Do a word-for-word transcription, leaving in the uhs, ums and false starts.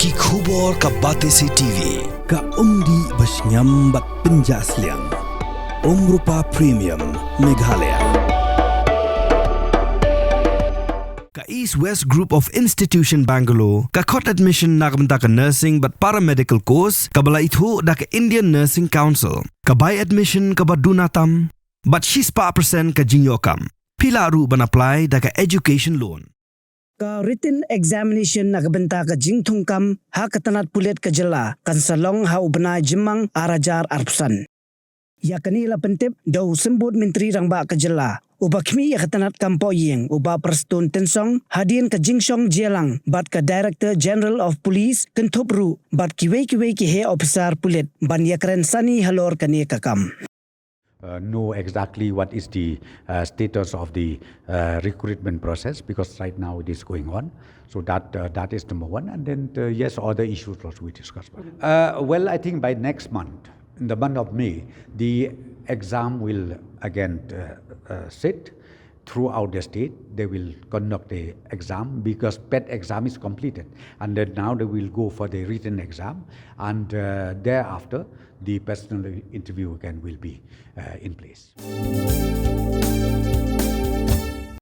Ki khubor ka Batesi T V, ka umdih ba shngiam bad pynjah sliang. Umrupa Premium, Meghalaya. Ka East West Group of Institution Bangalore, ka khot admission na ka bynta ka nursing bad paramedical course, kaba la ithuh da ka Indian Nursing Council, ka bai admission kaba duna tam, bad shispah percent ka jingïoh kam. Phi lah ruh ban apply da ka education loan. Ka written examination na ka bynta ka jingthung kam ha ka tnat pulit ka jylla kan sa long ha u bnai Jymmang ar hajar arphew san. Ïa kane la pyntip da u Symbud Myntri Rangbah ka jylla, uba khmih ïa ka tnat kam poh ïing, u Bah Prestone Tynsong, hadien ka jingshong jingïalang bad ka Director General of Police, kynthup ruh bad kiwei kiwei ki heh ophisar pulit ban ïakren sani halor kane ka kam. Uh, know exactly what is the uh, status of the uh, recruitment process, because right now it is going on. So that uh, that is number one, and then uh, yes, other issues also we discuss. Uh, well, I think by next month, in the month of May, the exam will again uh, uh, sit throughout the state. They will conduct the exam because PET exam is completed, and then now they will go for the written exam, and uh, thereafter the personal interview again will be uh, in place.